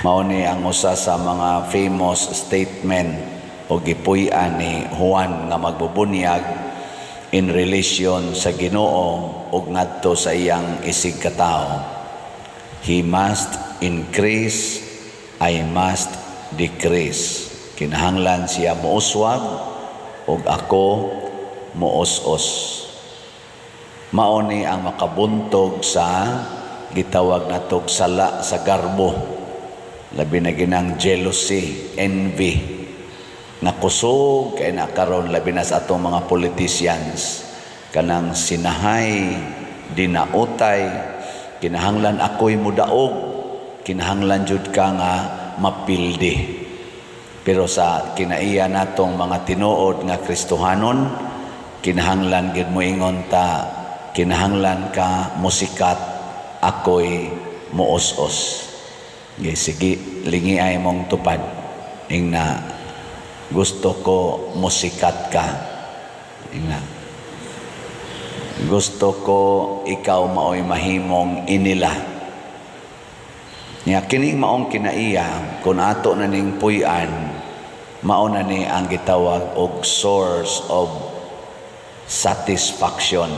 Mao ni ang usa sa mga famous statement o gipuy-an ni Juan nga magbubunyag in relation sa Ginoo ug ngadto sa iyang isig katawo. "He must increase, I must decrease." Kinahanglan siya muuswag ug ako muus-os. Mao ni ang makabuntog sa gitawag natog sala sa garbo. Labi na ginang jealousy, envy. Nga kusog kay na karon, labi na sa atong mga politicians, kanang sinahay, dinautay, kinahanglan ako'y mudaog, kinahanglan jud ka nga mapildi. Pero sa kinaiya natong mga tinuod nga Kristohanon, kinahanglan gid moingon ta, kinahanglan ka musikat, ako'y muos-os. Sige, lingi ay mong tupad. Ingna, "Gusto ko musikat ka." Ingna, "Gusto ko ikaw maoy mahimong inila." Nya kining maong kinaiya, kung ato na ning puy-an, mao na ni ang gitawag og source of satisfaction,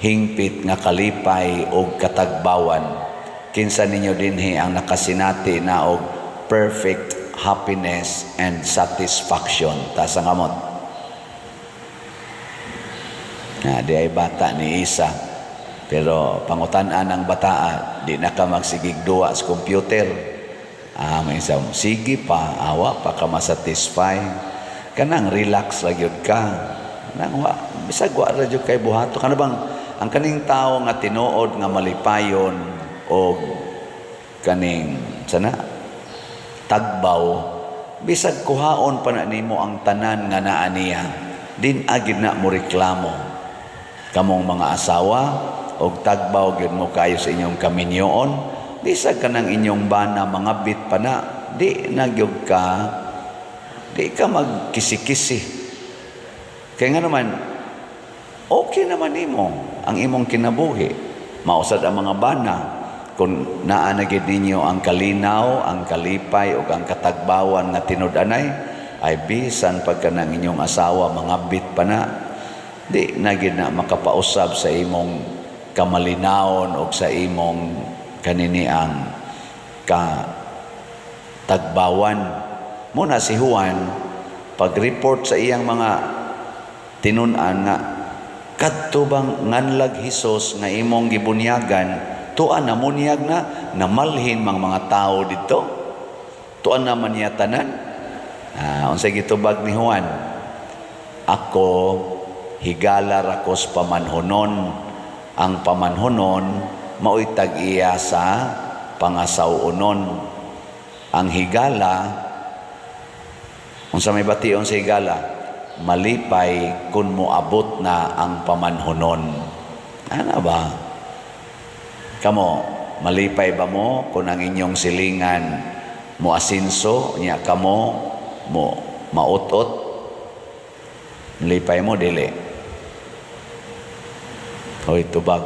hingpit nga kalipay og katagbawan. Kinsa ninyo dinhi ang nakasinati na og perfect happiness and satisfaction? Taas ang kamot. Na di ay bata ni isa. Pero pangutan-an ang bataa, di na ka magsigig duwa sa computer? Ah, may isa, sige pa, awa pa ka masatisfy. Kanang relax ra gyud ka. Nang wa, bisag wa ra gyud kay buhato. Kana bang ang kaning tawo nga tinuod nga malipayon og kaning sana tagbaw, bisag kuhaon pa na nimo ang tanan nga naa niya, din agid na mo reklamo. Kamong mga asawa og tagbaw gyud mo kayo sa inyong kaminyoon, bisag kanang inyong bana mga bit pa na, di na gyud ka, di ka magkisi-kisi, kaya nga naman okay naman nimo ang imong kinabuhi. Mausad ang mga bana, kung naa na gid ninyo ang kalinaw, ang kalipay ug ang katagbawan nga tinud-anay, ay bisan pagka ng inyong asawa mga bit pa na, di na gid na makapausab sa imong kamalinawon o sa imong kaniniang katagbawan. Muna si Juan, pag-report sa iyang mga tinun-an nga kadto bang nganlag Hesus nga imong gibunyagan, tuan na munyag na namalhin mang mga tao dito, tuan naman niya tanan. Ah, unsay gitubag ni Juan? "Ako higala ra ko sa pamanhonon. Ang pamanhonon mao'y tag-iya sa pangasaw-onon." Ang higala, unsa may bation sa higala? Malipay kung moabot na ang pamanhonon. Ana ba? Kamo, malipay ba mo kung ang inyong silingan mo asinso, nya kamo mo mautot? Malipay mo, dili? Hoy, tubag.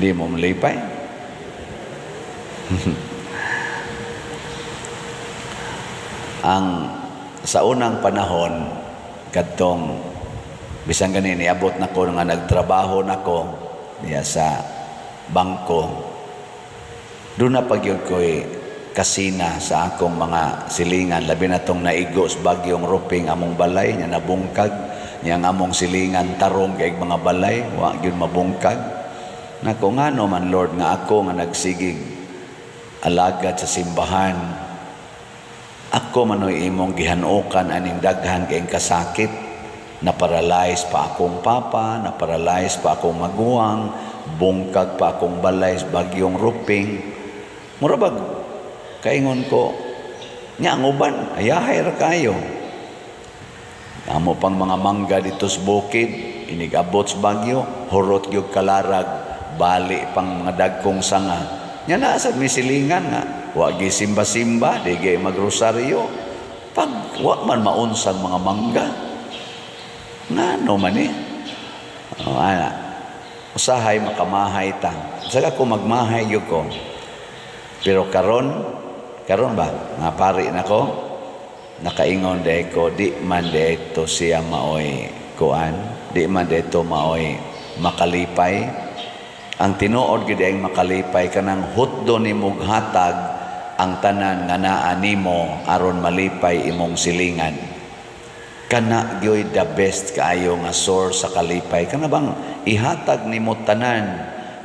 Di mo malipay? Ang sa unang panahon, kadtong bisan gani niabot na ko nga nagtrabaho na ko diya sa bangko, doon na pagyud ko'y kasina sa akong mga silingan, labi na tong naigo sa bagyong Ruping among balay nya nabungkag nya. Ang among silingan tarong kay mga balay, wa gyud mabungkag. Nako, ngano man, Lord, nga ako nga nagsigig alagad sa simbahan, ako manoy imong gihanukan aning daghan kayong kasakit? Na-paralyze pa akong papa, na-paralyze pa akong maguwang, bungkag pa akong balay sa bagyong Ruping. Mura bag kaingon ko nya, ang uban ayahay ra kayo. Amo pang mga mangga dito sa bukid, inigabot sa bagyo, hurot gyud kalarag, bali pang mga dagkong sanga. Nya naa sad mi silingan nga wa gi simba-simba, di gi magrosaryo. Pag wa man maunsang mga mangga. Ngano man eh? Oh, ana. Usahay makamahay ta. Saka ko magmahay gyud ko. Pero karon, karon ba nga pari nako, nakaingon diay ko, di man diay to siya maoy kuan, di man diay to maoy makalipay. Ang tinuod gid ang makalipay, kanang hutdo nimo hatag ang tanan nga naa nimo aron malipay imong silingan. Kana gyoy the best kaayo nga source sa kalipay, kana bang ihatag nimo tanan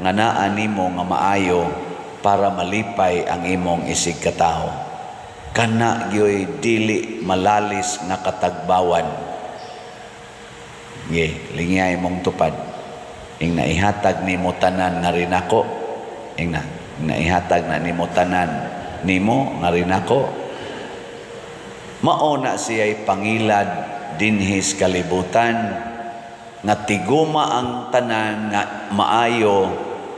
nga naa nimo nga maayo para malipay ang imong isig katawo. Kana gyoy dili malalis nga katagbawan. Ge, lingya imong tupad. Ing naihatag nimo tanan nga rinako. Ing na, naihatag na nimo tanan nimo nga rinako. Mao na siya'y pangilad dinhis kalibutan nga tiguma ang tanan nga maayo,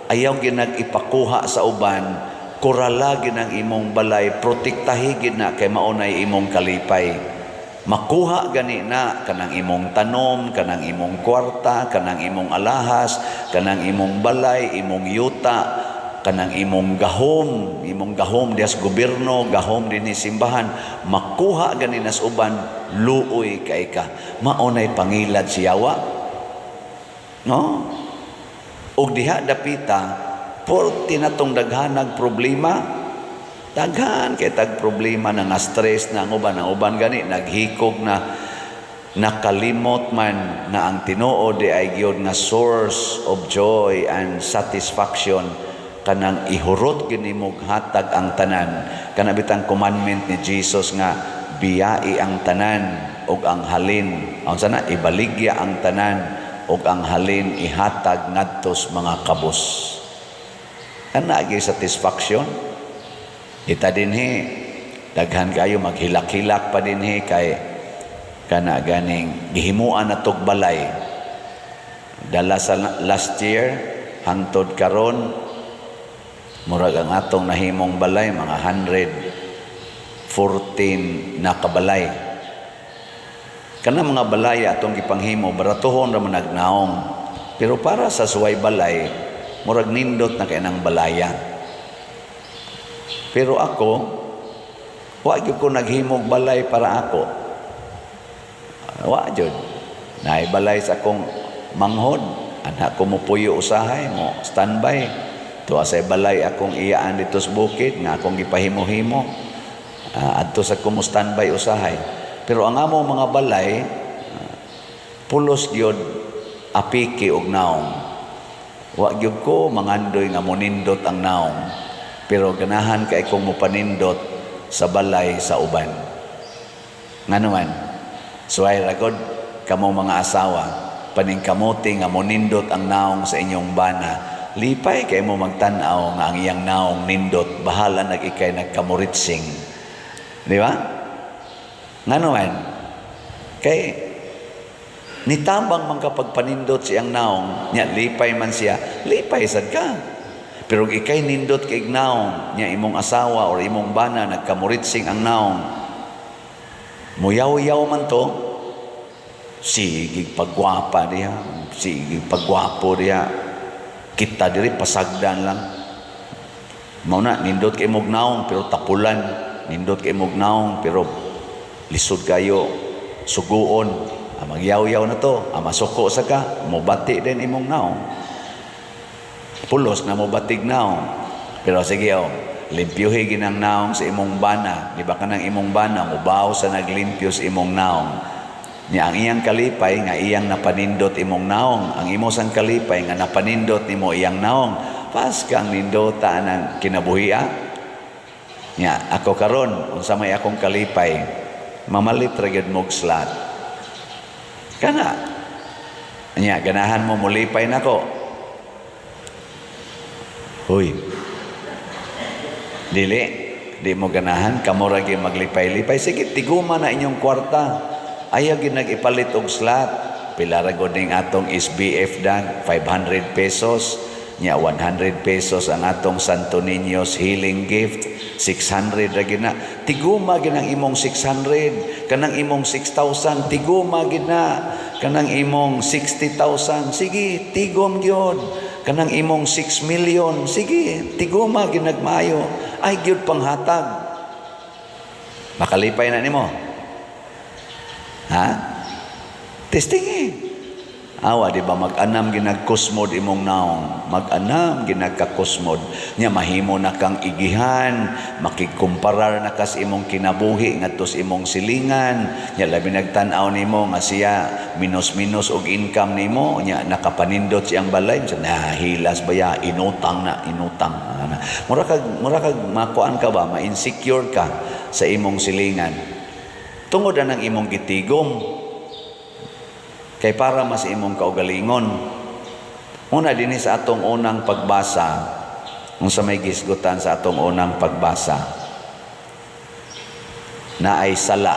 ayaw ginag ipakuha sa uban, kurala ginang imong balay, protektahi gid na kay mao nay imong kalipay. Makuha gani na kanang imong tanom, kanang imong kwarta, kanang imong alahas, kanang imong balay, imong yuta, kanang imong gahom, imong gahom dias gobyerno, gahom dinhi simbahan, makuha gani nas uban, luoy kay ka. Mao nay pangilad si yawa. No? Ug diha dapita, porti na tong daghanag problema, daghan kay tag problema na nga stress na ang uban gani naghikog na, nakalimot man na ang tinuod di ay gyud nga source of joy and satisfaction kanang ihurot gyud nimo hatag ang tanan, kana bitang commandment ni Jesus nga biyai ang tanan ug ang halin, unsa na, ibaligya ang tanan ug ang halin ihatag ngadto sa mga kabus. Kana gyud satisfaction. Ita dinhi, daghan kayo maghilak-hilak pa dinhi kay kana ganing gihimuan na tog balay. Dala sa last year hangtod karon, murag ang atong nahimong balay mga 114 na kabalay. Kana mga balay atong gipanghimo, baratuhon ra man nagnaong. Pero para sa suway balay, murag nindot na kay nang balaya. Pero ako, wa gyud ko naghimog balay para ako. Wa jud. Naay balay sa akong manghod, anak ko mo puyo usahay mo, standby. Tuwa sa balay akong iyaan dito sa bukid nga akong gipahimo-himo. Adto sa ko mo standby usahay. Pero ang among mga balay, pulos gyud apiki og naong. Wa gyud ko mangandoy nga monindot ang naong. Pero ganahan kay kong mopanindot sa balay sa uban. Ngano man, suway ragod kamo mga asawa, paningkamuti nga monindot ang naong sa inyong bana. Lipay kay mo magtan-aw nga ang iyang naong nindot, bahala nag ikay nagkamuritsing. Di ba? Ngano man, kay nitabang man kapag panindot siyang naong, nya lipay man siya, lipay sad ka. Pero kung ikay nindot kay naong, nya imong asawa or imong bana nagkamuritsing ang naong, muyaw-yaw man to, sige pagwapa diha, sige pagwapo diha, kita diri pasagdan lang. Mao na, nindot kay imong naong pero tapulan, nindot kay imong naong pero lisod kayo suguon. Ah, magyaw-yaw na to, ah, masuko sa ka, mobati din imong naong. Pulos na mobatig naong. Pero sige oh, limpyuhi ginang naong sa imong bana. Di ba kanang imong bana, mubaw sa naglimpyo sa imong naong. Nya ang iyang kalipay nga iyang napanindot imong naong. Ang imo sang kalipay nga napanindot nimo iyang naong. Pas kang nindota ng kinabuhi ah. Nya ako karon, unsa may akong kalipay, mamalit ra gyud mog slot. Kana. Nya ganahan mo mulipay nako. Huy. Dili, di mo ganahan kamo ra gyud maglipay-lipay. Sige, tiguma na inyong kwarta. Ayaw gyud nag-ipalit og slot. Pila ra gud ning atong SBF dan 500 pesos. Nya 100 pesos ang atong Santo Niño's healing gift, 600 ra gyud na. Tiguma gyud ang imong 600, kanang imong 6,000, tiguma gyud na. Kanang imong 60,000, sige, tigom gyud. Kanang imong 6 million, sige, tiguma gyud nagmayo. Ay gyud panghatag. Makalipay na nimo. Ha? Testing eh. Awa, di ba, mag-anam ginagkusmod imong naong. Mag-anam ginagkakusmod. Nya mahimo na kang igihan, makigkumparar na kas imong kinabuhi ngadto sa imong silingan. Nya labi nagtan-aw nimo nga siya minus-minus og income nimo, nya nakapanindot siyang balay, sa nahilas ba ya, inutang na, inutang. Mura kag makuan ka ba, ma-insecure ka sa imong silingan. Tungod na ng imong gitigom, kay para mas imong kaugalingon. Una dinhi sa atong unang pagbasa, kung sa may gisgutan sa atong unang pagbasa, na ay sala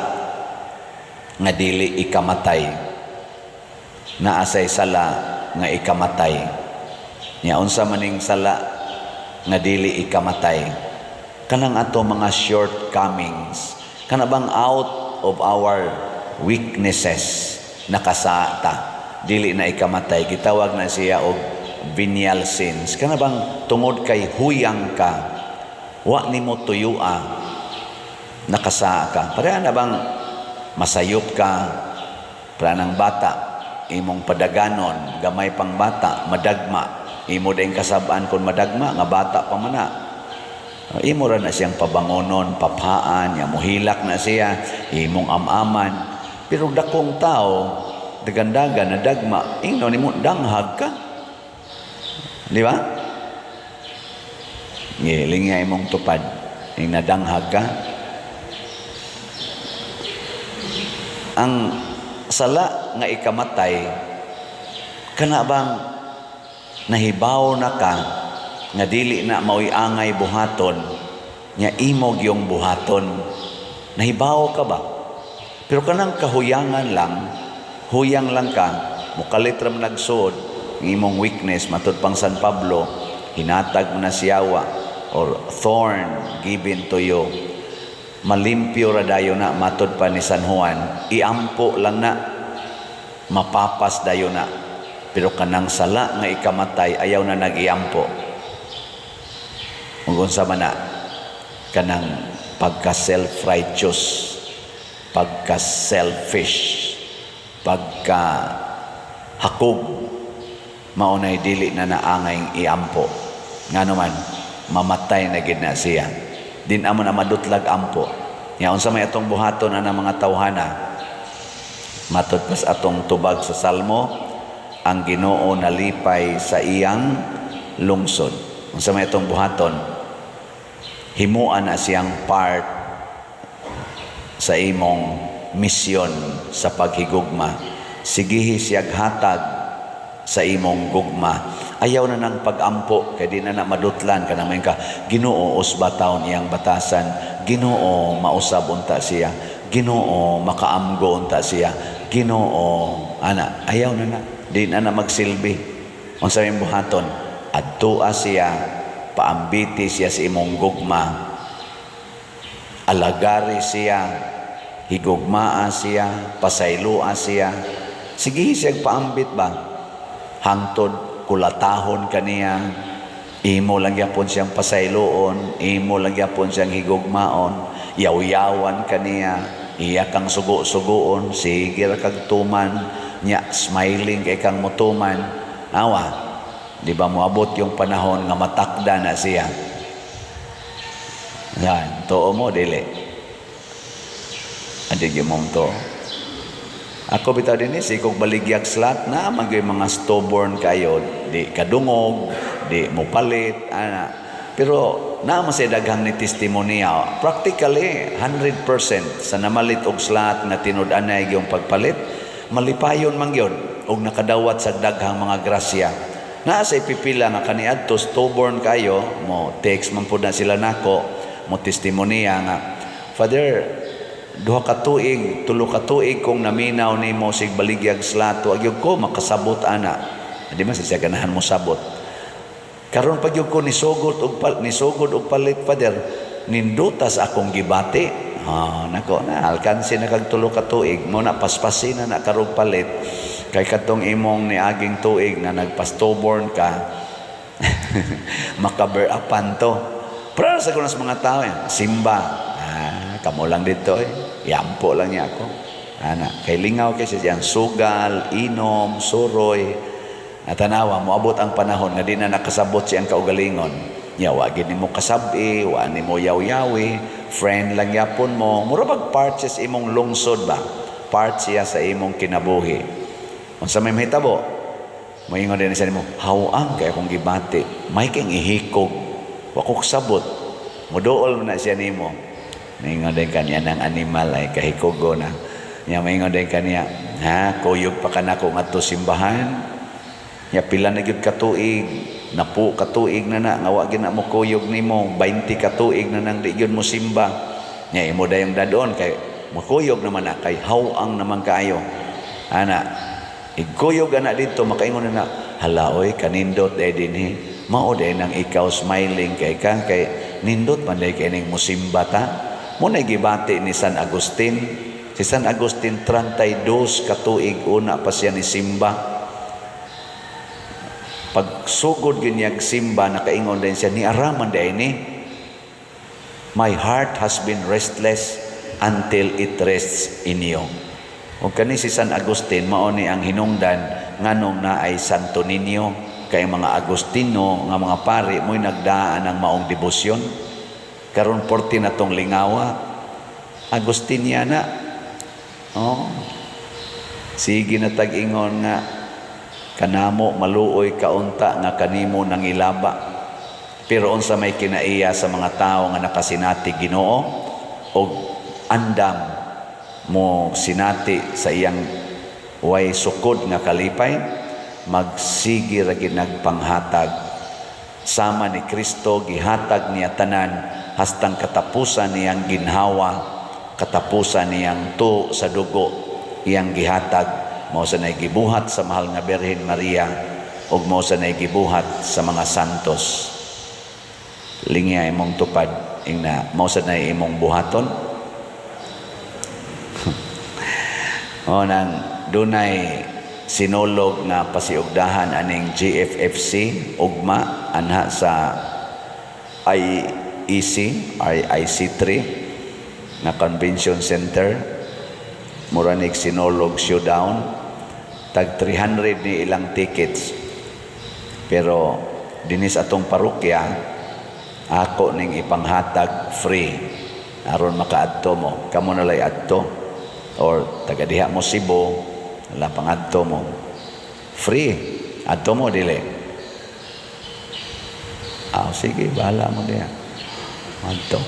nga dili ikamatay. Naa say sala nga ikamatay. Nya unsa maning sala nga dili ikamatay? Kanang ato mga shortcomings, kana bang out of our weaknesses nakasata, dili na ikamatay, gitawag na siya og venial sins. Kana bang tungod kay huyang ka, wa nimo tuyua, nakasaa ka. Pareha na bang masayop ka, para ng bata, imong padaganon, gamay pang bata, madagma, imo din kasabaan kung madagma, nga bata pa man na. Imo ra na siyang pabangonon, paphaan, ya muhilak na siya, imong amaman. Pero dakong tao, dagandagan na dagma, ingno nimo danghag ka. Di ba? Ngiling nga imong tupad, ing nadanghag ka. Ang sala nga ikamatay, kana bang nahibaw na ka nga dili na maoy angay buhaton, nya imo gyung buhaton, nahibaw ka ba? Pero kanang kahuyangan lang, huyang lang ka, mukalit ra man nagsuod ang imong weakness, matud pang San Pablo, hinatag mo na siyawa or thorn given to you, malimpyo ra dayon na, matud pa ni San Juan, iampo lang na, mapapas dayon na. Pero kanang sala nga ikamatay, ayaw na nag-iampo. Ug unsa man na kanang pagka self-righteous, pagka selfish, pagka hakog, mao nay dili na naangay iampo. Ngano man, mamatay na gid na siya. Din amo na madutlag ampo. Nya unsa may atong buhaton ana mga tawhana? Matud pas atong tubag sa Salmo, ang Ginoo nalipay sa iyang lungsod. Unsa may atong buhaton? Himuan na siyang part sa imong misyon sa paghigugma. Sigihi siyag hatag sa imong gugma. Ayaw na nang pag-ampo kay di na na madutlan ka naman ka. Ginoo, usba taon iyang batasan. Ginoo, mausab unta siya. Ginoo, makaamgo unta siya. Ginoo, ana, ayaw na na. Di na na magsilbi. Unsa may buhaton? Adtoa siya, paambiti siya sa imong gugma. Alagari siya, higugmaa siya, pasayloa siya. Sige siya paambit ba? Hangtod kulatahon kaniya, imo lang gyapon siyang pasayloon, imo lang gyapon siyang higugmaon, yaw-yawan kaniya, iya kang sugo-sugoon, sige ra kag tuman, nya smiling kay kang mutuman. Awa, di ba moabot yung panahon nga matakda na siya? Yan, tuo mo, dili. Adi gyud mong tuo. Ako bitaw din eh, sikog baligyag slot na magyud mga stubborn kayo, di kadungog, di mopalit, ana. Pero naa man say daghang ni testimonya. Practically 100% sa namalit og slot nga tinud-anay yung pagpalit, malipayon man gyud og nakadawat sa daghang mga grasya. Naa say pipila nga kaniadto stubborn kayo, mo text man pud na sila nako, mo testimonya nga, "Father, 2 ka tuig, 3 ka tuig kung naminaw nimo sig baligyag slot, wa gyud ko makasabot ana." Di man siya ganahan mo sabot. "Karon pag gyud ko nisugod og palit, Father, nindutas akong gibati." Ah, nako na alkansi na kag 3 ka tuig mo na paspasin na na karog palit kay kadtong imong niaging tuig na nagpa-stubborn ka, makaber apan to. Pero sa kunas mga tao eh, simba. Ah, kamo lang dito eh. Yampo lang niya ako. Ana, kay lingaw kay siya sugal, inom, suroy. At tanawa, moabot ang panahon nga di na nakasabot siyang kaugalingon. Nya wa gid nimo kasabi, wa nimo yaw-yawi, friend lang yapon mo. Mura bag part siya sa imong lungsod ba? Part siya sa imong kinabuhi. Unsa may mahitabo? Moingon din siya nimo, "Hawang kay akong gibati, may kang ihikog. Wa ko kasabot." Muduol man na siya nimo. Moingon din kaniya ng animal ay kahikugo na. Nya moingon din kaniya, "Ha, kuyog pa ka nako ngadto simbahan. Nya pila na gyud ka tuig, napo ka tuig na na nga wa gyud na mo kuyog nimo, 20 ka tuig na nang di gyud mo simba." Nya imo dayong dadon kay makuyog naman na kay hawang naman kaayo. Ana, igkuyog ana dito, makaingon na na, "Hala oy, kanindot day dinhi." Mao day nang ikaw smiling kay ka kay nindot man day kay ning musimba ta. Mo na gibati ni San Agustin. Si San Agustin, 32 ka tuig una pa siya ni simba. Pagsugod gyud niyag simba, nakaingon din siya, ni araman day ni, "My heart has been restless until it rests in you." Ug kani si San Agustin, mao ni ang hinungdan nganong naay Santo Niño, kay mga Agustino nga mga pari mo'y nagdaan ang maong debosyon. Karon porti na tong lingawa. Agustiniana. Oh. Sige na tag-ingon nga kanamo maluoy kaunta nga kanimo nangilaba. Pero unsa may kinaiya sa mga tao nga nakasinati Ginoo og andam mo sinati sa iyang way sukod nga kalipay, magsige ra gid nagpanghatag sama ni Kristo. Gihatag niya tanan hastang katapusan niyang ginhawa, katapusan niyang tu sa dugo iyang gihatag. Mao sa nay gibuhat sa mahal nga Birhen Maria ug mao sa nay gibuhat sa mga santos. Lingya imong tupad, ingna mao sa nay imong buhaton. O nang dunay sinulog nga pasiugdahan aning GFFC ugma anha sa IEC IIC3 nga convention center, mura nig Sinulog showdown. Tag 300 ni ilang tickets, pero dinis atong parokya ako ning ipanghatag free aron makaadto mo. Kamo na lay adto or taga diha mo Cebu, wala pangadto mo, free. Adto mo, dili? Ah, sige, bahala mo diha. Adto,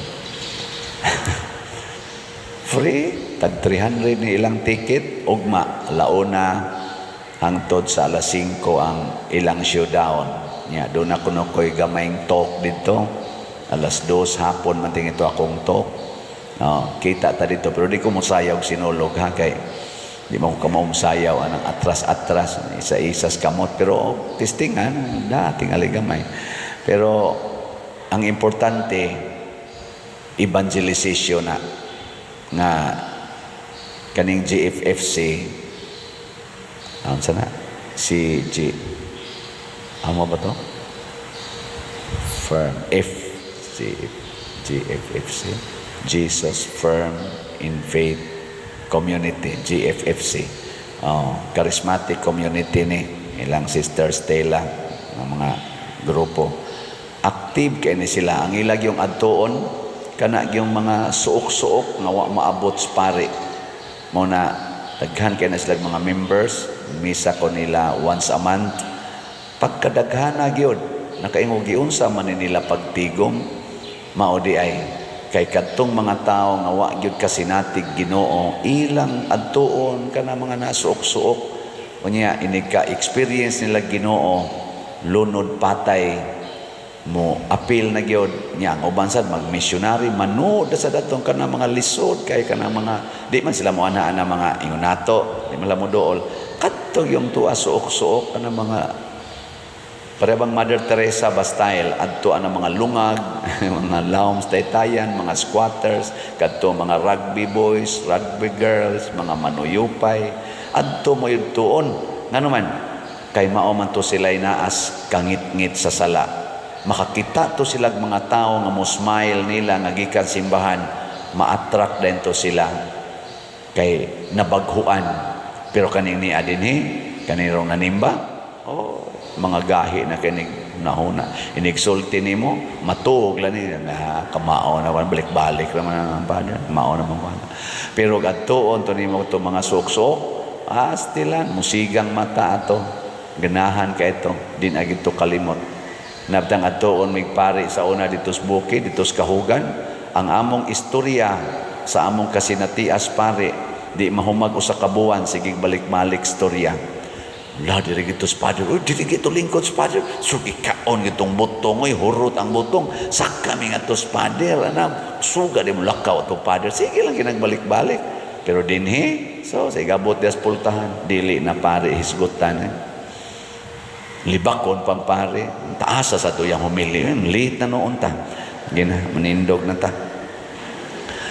free. Tag 300 ni ilang ticket. Ugma launa hangtod sa alas 5 ang ilang showdown. Nya doon ako no ko'y gamayng talk dito alas 2 hapon man ito akong talk. No, kita ta dito, pero di ko mosayaw og sinulog ha, kay di mo ko kamao sayaw anang atras-atras, isa-isas kamot, pero oh, testing ha, da tingali gamay. Pero ang importante, evangelization na nga kaning GFFC, ano sana si G, amo ba to, Firm F C GFFC, Jesus Firm in Faith Community, GFFC. Oh, charismatic community ni ilang Sister Stella ng mga grupo. Active kay ni sila. Ang ilag yung adtuon kana yung mga suok-suok nga wa maabot sa pari. Mo na daghan kay na sila mga members. Misa ko nila once a month. Pagkadaghana gyud, nakaingo giunsa man ni nila pagtigom. Mao di ay kay kadtong mga tao nga wa gyud kasinatig Ginoo, ilang adtuon kana mga nasuok-suok. Unya inig ka experience nila Ginoo, lunod patay mo apil na gyud niya. Ang uban sad mag missionary, manood sa datong kana mga lisod kay kana mga di man sila mo ana ana mga ingon nato, di man lang mo dool kadto yung tuwa suok-suok kana mga pare bang Mother Teresa ba style. Adto ang mga lungag, mga lawms taytayan, mga squatters, kadto mga rugby boys, rugby girls, mga manuyupay, adto mo tuon. Ngano man? Kay mao man to sila naas kangitngit sa sala. Makakita to sila mga tao nga mo smile nila nga gikan simbahan, ma-attract din to sila kay nabaghuan. Pero kaning niya dinhi, kanirong nanimba, oh, mga gahi na kinig nahuna. Inigsulti nimo, matuog lang ni na kamao na, balik-balik naman ang father, mao naman ko. Pero adtuon to nimo to mga suksok, astilan musigang mata ato. Ganahan ka ito, din agad to kalimot. Nabtang adtuon mig pari sa una dito sa bukid, dito sa Kahugan, ang among istorya sa among kasinatias pare, di mahumag usa ka buwan, sige balik-balik istorya. La, diri gito sa father. Uy, diri gito lingkod sa father. So, ikaon gitong butong. Uy, hurot ang butong. Saka mi nga to sa father. Ana, suga di mo lakaw to father. Sige lang kinagbalik-balik. Pero dinhi, so, sa igabot dias pultahan. Dili na pare, hisgutan. Eh. Libakon pang pare. Taasa sa tuyang humili. Late na noon ta. Gina, manindog na ta.